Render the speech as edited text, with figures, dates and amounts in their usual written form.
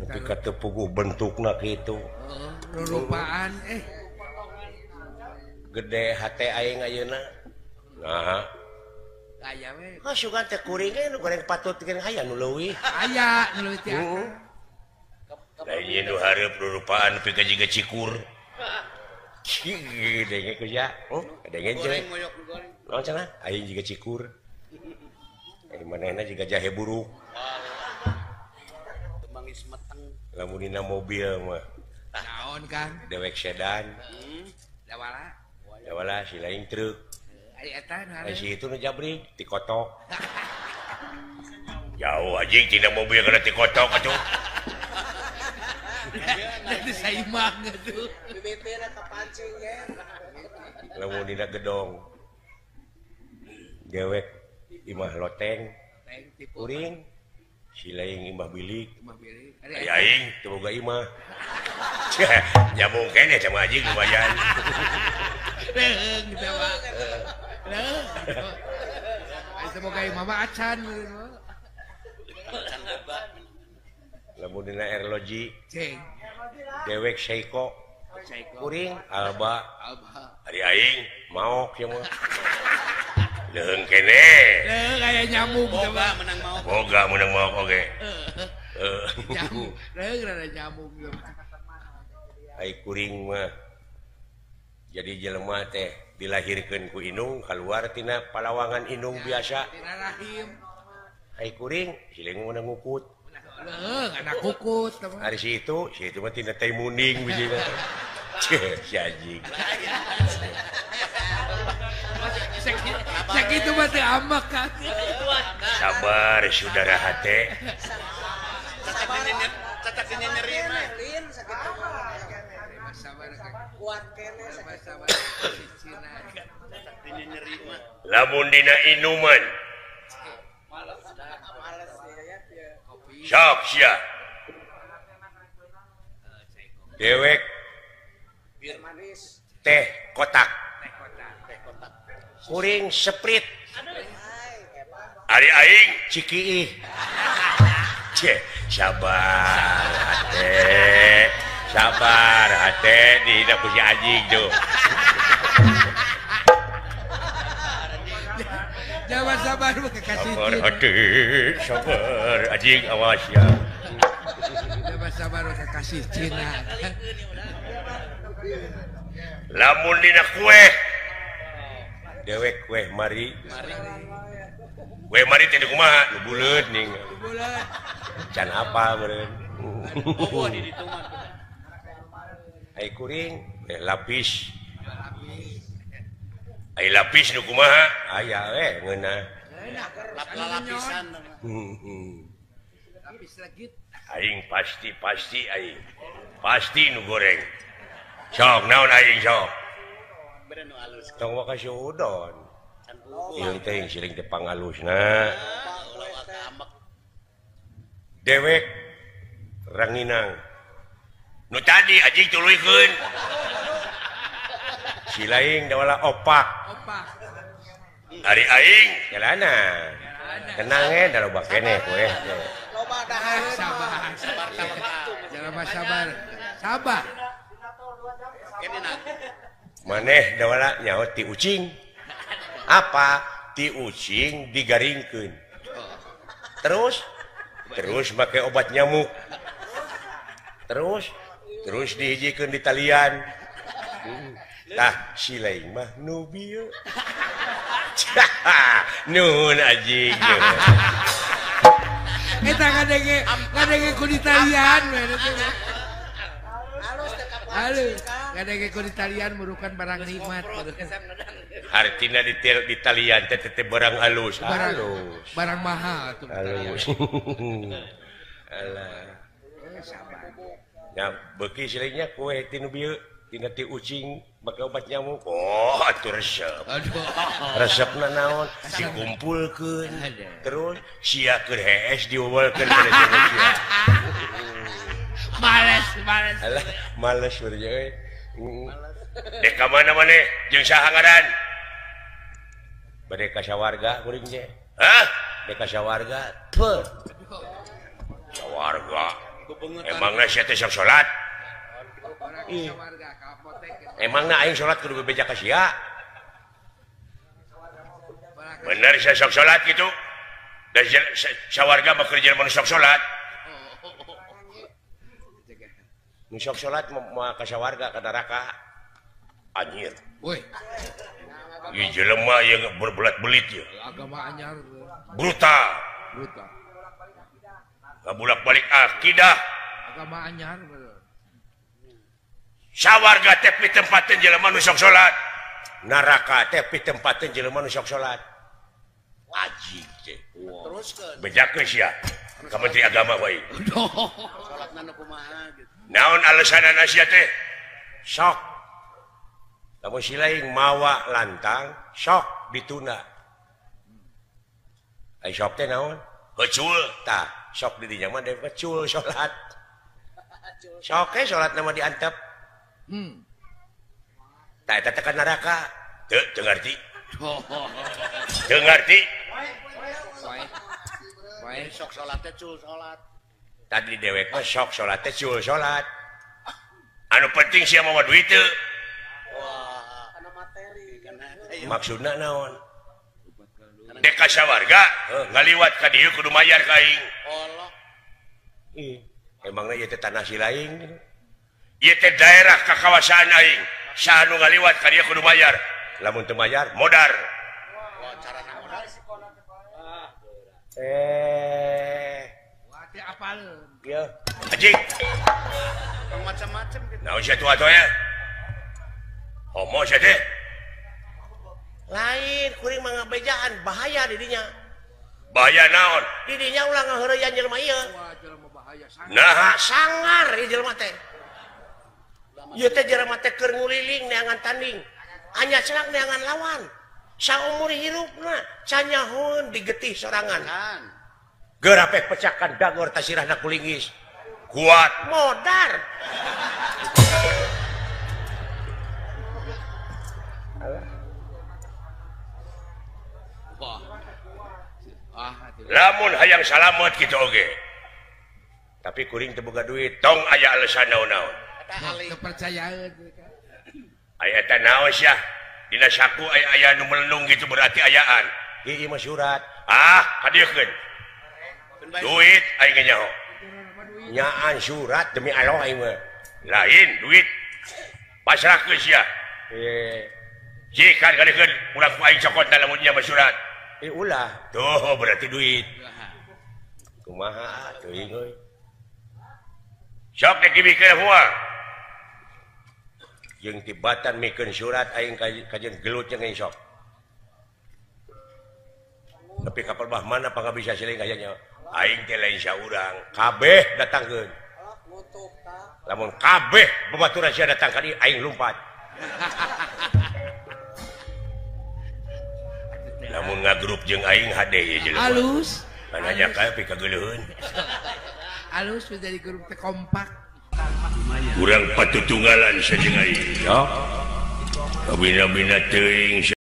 Tapi kata puguh bentukna kitu. Rupaan Gede hate aing ayeuna. Nah. Aya we. Ah sugan teh kuring ge nu goreng patut jeung aya nu leuwih. Aya nu leuwih teh. Lain nu hareup rupaan nepi ka jiga cikur. Denge ku ya. Oh, denge jelek. Naon cenah? Aing jiga cikur. Aing manehna jiga jahe buruk. Mangis meteng. Lamun dina mobil mah. Naon kan? Dewek sedan. Dawala. Dawala si lain truk. Ari eta nu hareup. Si itu nu jabrik tikotok. Jauh anjing tina mobil kana tikotok atuh. Jadi saimang atuh. Bibitna kapancing ge. Lamun dina gedong. Dewek imah loteng. Kuring si lain imah bilik. Ari aing teu boga imah. Nyambung keneh sama anjing lumayan. Leung teh mah. Leung. Ari teu boga imah mah acan. Acan loba. Lamun dina erloji ceng. Dewek Seiko. Kuring Alba. Ari aing maok ieu mah. Leung keneh. Leung aya nyamuk boga menang maok. Boga menang maok oge. Nyamuk. Leung rada nyamuk. Ai kuring mah jadi jelema teh dilahirkeun ku indung kaluar tina palawangan indung biasa. Tina rahim. Ai kuring siling meunang ngukut. Leung anak kukut. Ari si itu mah tina teh muning bijina. Ceh si anjing. Sakitu mah teu ambek kan. Sabar saudara hate. Cacat nyeri mah. Kuat keneh Lamun dina inuman. Sok sia. Dewek teh kotak. Kuring Sprite. Ari aing cikiih. Ceh, sabar hate. Sabar hate dihina ku si anjing tuh. Jangan sabar kekasih. Sabar hate, sabar anjing awas ya. Jangan sabar kekasih Cina. Lamun dina kue dewek kue mari. Kue mari teh kumaha? Nu buleut ning. Can apa meureun. Oh, di ditu mah. Ai kuring lapis. Ai lapis nu kumaha? Aya we ngeunah. Lapisan. Lapis legit. Aing pasti aing. Pasti nu goreng. Sok naon aing sok. Tong waka suudon. Ieu teh siling teh pangalusna. Dewek ranginang. Nu tadi anjing tuluykeun. Si lain dawala opak. Ari aing jalana. Tenang ge da loba keneh kowe. Loba dahareun. Sabar, sabar, sabar. Sabar. Maneh dawala nyaho ti ucing. Apa? Ti ucing digaringkeun. Terus make obat nyamuk. Terus dihijikeun di talian. Tah si lain mah nu bieu. Nuhun anjing. Eta ngadenge ku di talian we. Halus, ngadenge ku di talian merupakan barang nikmat. Hartina di talian teh teh barang halus. Halus. Barang mahal tuh. Halus. Alah. Sabar. Ya beuki silingnya kue tinu bieu tina ti ucing make obat nyamuk. Oh, atuh resep. Aduh. Resepna naon? Dikumpulkeun. Terus sia keur hees diuwelkeun kana sia. Males. Alah, males berarti euy. Dek ka mana maneh? Jeung saha ngaran? Bade ka sawarga kuring teh. Hah? Dek ka sawarga. Teu. Kasawarga. Emangna sia teh sok salat? Emangna aing salat kudu bebeja ka sia? Bener sia sok salat kitu? Da sawarga mah keur jelema nu sok salat. Nu sok salat moal ka sawarga ka neraka. Anjir. Woi. Ieu jelema ieu berbelat-belit ieu. Agama anyar. Brutal. Brutal. Ngabulak-balik akidah. Agama anyar. Sawarga teh pitempateun jelema nu sok salat. Neraka teh pitempateun jelema nu sok salat. Wajib teh. Teruskeun. Bejakeun sia ka Menteri Agama wae. Salatna nu kumaha gitu. Naon alasanana sia teh? Sok. Lamun si lain mawa lantang, sok ditunda. Ai sok teh naon? Kecul. Tah, sok di dinya mah deui kecul salat. Sok ge salatna mah diantep. Tah eta teh ka neraka. Teu teu ngarti. Teu ngarti. Wae sok salat teh cul salat. Tadi dewek mah sok salat teh cul salat. Anu penting sia mawa duit teu. Wah, kana materi. Maksudna naon? Dek ka sawarga ngaliwat ka dieu kudu mayar ka aing. Allah. Ih, emangna ieu teh tanah si lain. Ieu teh daerah kakawasaan aing. Saha nu ngaliwat ka dieu kudu mayar. Lamun teu mayar modar. Wah, carana modar. Wah, teh apaleun. Ieu. Anjing. Macam-macam gitu. Naon sia tua atuh ya? Homo sia teh. Lain kuring mah ngabejaan bahaya didinya. Bahaya naon? Didinya ulah ngaheureyan jelema ieu. Wah, jelema bahaya sangar. Naha sangar ieu jelema teh. Ieu teh jelema teh keur nguliling neangan tanding. Anya celak neangan lawan. Saumur hirupna canyahoun digetih sorangan. Geura pek pecakan dagor tasirahna kulingis. Kuat modar. Lamun hayang salamet kitu oge. Tapi kuring teu boga duit, tong aya alasan naon-naon. Teu percayaeun. Aya eta naon sia? Dina saku aya aya nu melendung gitu berarti ayaan. Ieu mah surat. Ah, kadieukeun. Duit aing ge nyaho. Nyaan surat demi Allah aing mah. Lain duit. Pasrahkeun sia. Jikan kadieukeun ulah ku aing cokot lamun nya mah surat. Ulah. Tuh berarti duit. Kumaha teuing euy. Sok dek dibikeun moal. Jeung tibatan mikeun surat aing kajeun gelut jeung aing sok. Tapi kapal bah mana pangabisa siling aya nya. Aing teh lain saurang, kabeh datangkeun. Lamun kabeh babaturan sia datang ka dieu aing lumpat. Lamun ngagrup jeung aing hade ieu jelema. Alus. Nanya kae pikageuleuheun. Alus menjadi grup teh kompak. Urang patutunggalan saja aing. Ya. Kabina-bina teuing.